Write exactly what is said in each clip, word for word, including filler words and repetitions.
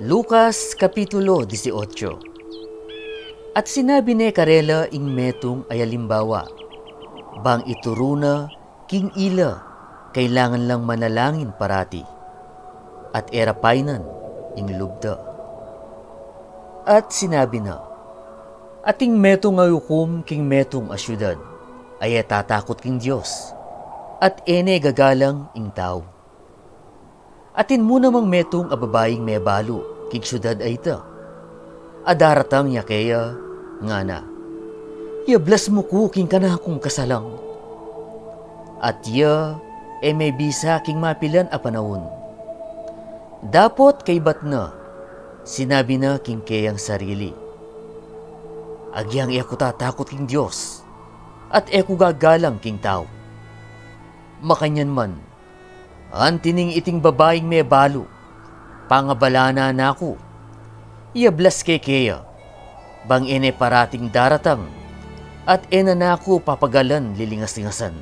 Lucas Kapitulo dieciocho. At sinabi ne karela ing metung a alimbawa, bang ituru na king ila kailangan lang manalangin parati, at e ra painan ing lub da. At sinabi na, ating metung a ukum king metung a siudad, a e tatakut king Dios, at e ne gagalang ing tau. Atin mu namang metung a babaing mebalu king siudad a ita, a daratang ya keya, ngana, iablas mu ku king kanakung kasalang. At ya e mebisa king mapilan a panaun. Dapot kaybat na, sinabi na king keyang sarili, agyang e ku tatakut king Dios, at e ku gagalang king tau. Makanyan man, anti ning iting babaing mebalu, pangabalanan na ku, iablas ke keya, bang e ne parating daratang, at e na na ku papagalan lilingas-lingasan.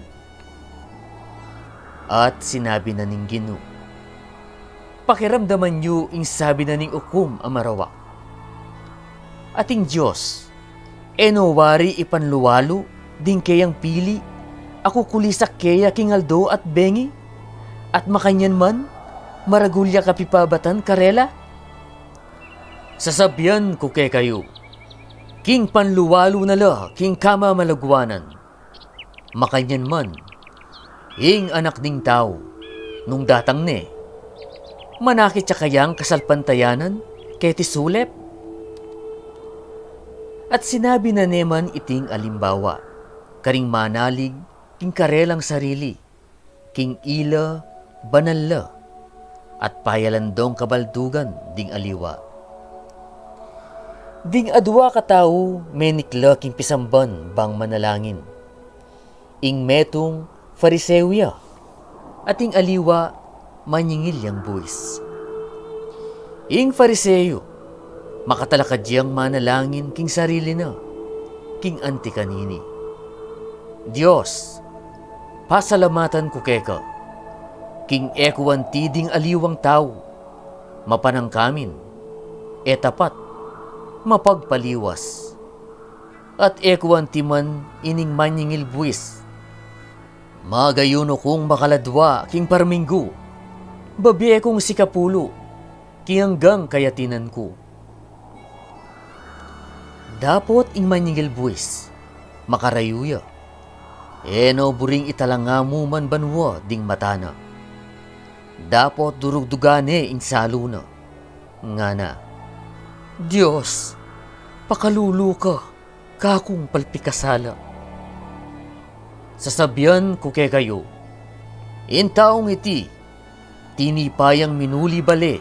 At sinabi na ning Ginu, pakiramdaman yu ing sabi na ning ukum a marawak. Ating Dios, e no wari ipanluwalu ding keyang pili a kukulisak keya king aldo at bengi, at makanyan man, maragul ya kapipabatan karela? Sasabian ku kekayu, king panluwalu na la king kamamalaguanan. Makanyan man, ing Anak ning Tau, nung datang ne, manakit ya kayang kasalpantayanan keti sulip? At sinabi na ne man iting alimbawa karing manalig king karelang sarili, king ila banal la, at payalandong kabaldugan ding aliwa. Ding adua katau menikla king pisamban bang manalangin. Ing metung Fariseo ya, at ing aliwa manyingil yang buis. Ing Fariseo, makatalakad yang manalangin king sarili na, king anti kanini, Dios, pasalamatan ku keka, king e ku anti ding aliwang tau, mapanangkamin, e tapat, mapagpaliwas. At e ku anti man ining manyingil buis, magayunu kung makaladwa king parminggu, babie kung sikapulu king anggang kayatinan ku. Dapot ing manyingil buis, makarayu ya, e no buring italanga mu man banua ding mata na. Dapot durugdugan ne ing salu na, ngana, Dios, pakalulu ka kakung palpikasala. Sasabian ku kekayu, ing taung iti, tinipa yang minuli bale,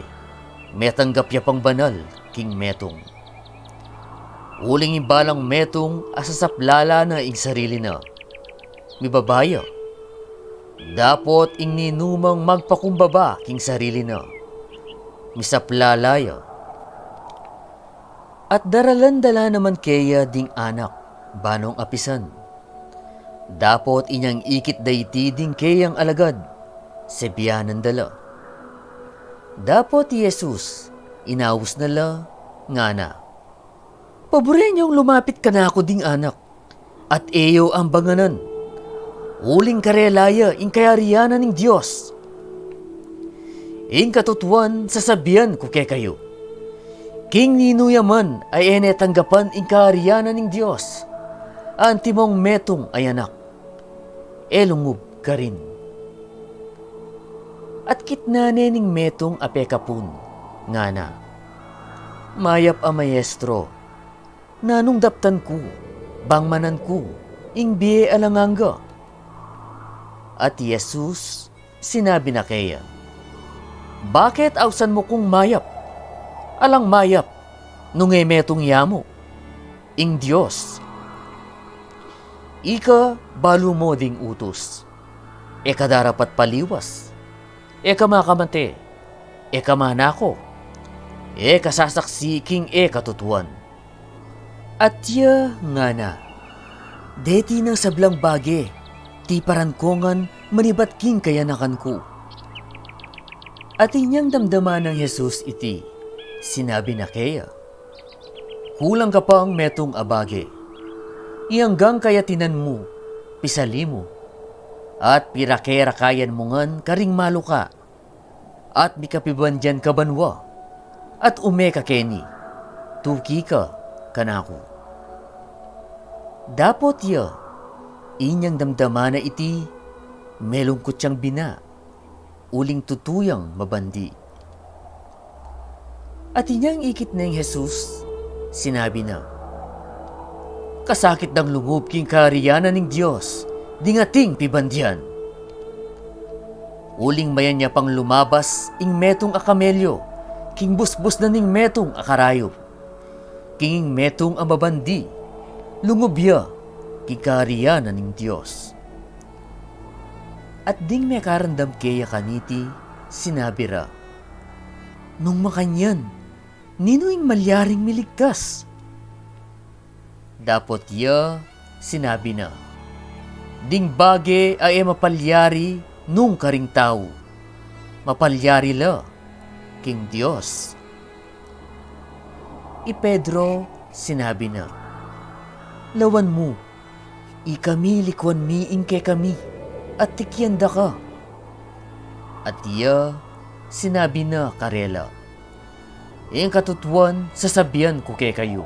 metanggap ya pang banal king metung. Uling ing balang metung a sasaplala na ing sarili na, mibaba ya. Dapot ing ninumang magpakumbaba king sarili na, misaplala ya. At daralan da la naman keya ding anak, banung apisan. Dapot inyang ikit da iti ding keyang alagad, sebianan da la. Dapot i Jesus, inaus na la, ngana, paburen yung lumapit kanaku ding anak, at e yu ambanganan. Uling karela ya ing kayarian na ning Dios. Ing katutuan sasabian ku kekayu, king ninu ya man a e ne tanggapan ing kayarian na ning Dios, antimong metung a anak, e lungub karin. At kitnan ne ning metung a pekapun, ngana, mayap a maestro, nanung daptan ku, bang manan ku ing bie alang angga? At i Jesus sinabi na keya, bakit ausan mu kung mayap? Alang mayap nung e metung ya mu, ing Dios. Ika balu mu ding utus, e ka darapat paliwas, e ka makamate, e ka manako, e ka sasaksi king e katutuan. At ya ngana, deti nang sablang bage tiparan ku ngan manibat king kayanakan ku. At inyang damdaman nang Jesus iti, sinabi na keya, "Kulang ka pang metung a bage. Iyanggang kayatinan mu, pisali mu, at pirake-rakayan mu ngan karing maluka, at mikapibandian ka banua, at ume ka keni, tuki ka kanaku." Dapot ya, inyang damdaman na iti, melungkut yang bina, uling tutu yang mabandi. At inyang ikit ne ing Jesus, sinabi na, "Kasakit dang lungub king karianan ning Dios ding ating pibandian. Uling mayan ya pang lumabas ing metung a kamelyo king busbus na ning metung a karayup. King ing metung a mabandi, lungub ya king karianan ning Dios." At ding mekarandam keya kaniti, sinabi ra, "Nung makanyan, ninu ing malyaring miligtas?" Dapot ya, sinabi na, "Ding bage a e mapalyari nung karing tau, mapalyari la king Dios." I Pedro, sinabi na, "Lawan mu, ikami likuan mi ing kekami, at tikian da ka." At iya, sinabi na karela, "Ing katutuan sasabian ku kekayu,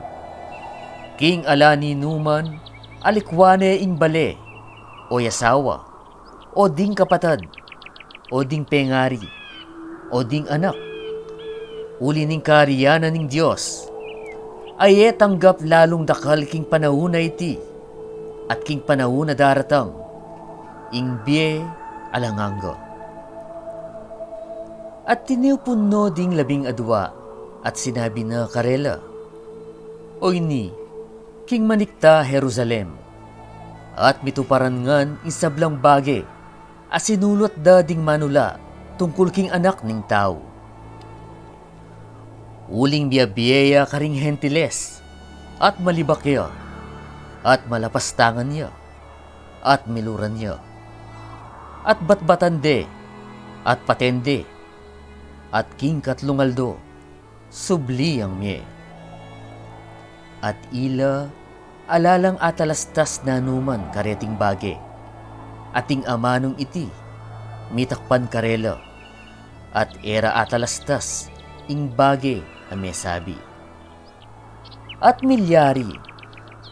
king ala ninuman a likuan ne ing bale, o asawa, o ding kapatad, o ding pengari, o ding anak, uli ning karianan ning Dios, a e tanggap lalung dakal king panaun a iti, at king panaun a daratang, ing bie alang angga." At tinipun no ding labing adua, at sinabi na karela, "Oyni, king manikta Jerusalem, at mituparan ngan ing sablang bage a sinulat da ding manula tungkul king Anak ning Tau. Uling biabie ya karing Gentiles, at malibak ya, at malapastangan ya, at miluran ya, at batbatan de, at paten de, at king katlung aldo, subli yang mie." At ila ala lang atalastas nanuman kareting bage, at ing amanung iti mitakpan karela, at e ra atalastas ing bage a mesabi. At milyari,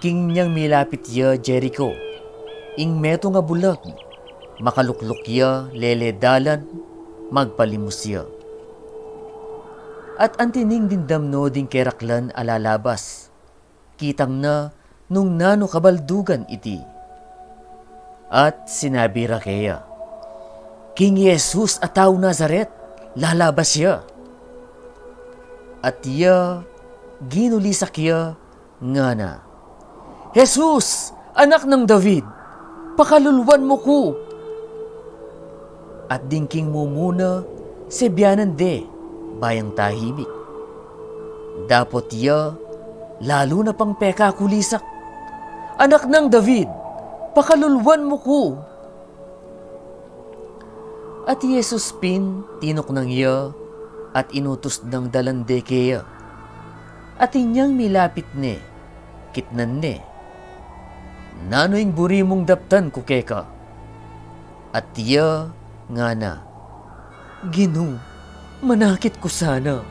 king inyang milapit ya Jerico, ing metung a bulag, makalukluk ya lele dalan, magpalimus ya. At anti ning dimdam no ding keraklan a lalabas, kitang na nung nanu kabaldugan iti. At sinabi ra keya, "King Jesus a tau Nazaret, lalabas ya." At iya, ginulisak ya, ngana, "Jesus, Anak nang David, pakaluluan mu ku!" At ding king mumuna, sebianan de, bayang tahimik. Dapot iya, lalu na pang pekakulisak, "Anak nang David, pakaluluan mu ku!" At i Jesus pin, tinuknang ya, at inutus nang dalan de keya. At inyang milapit ne, kitnan ne, "Nanu ing buri mung daptan ku keka?" At iya, ngana, "Ginu, manakit ku sana."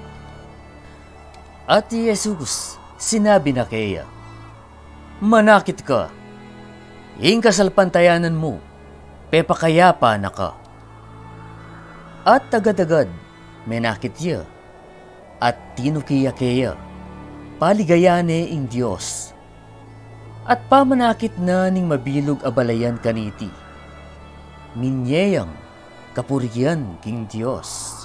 At i Jesus, sinabi na keya, "Manakit ka, ing kasalpantayanan mu pepakayapan na ka." At agad-agad, menakit ya, at tinuki ya keya, paligayan ne ing Dios. At pamanakit na ning mabilug a balayan kaniti, minye yang kapurian king Dios.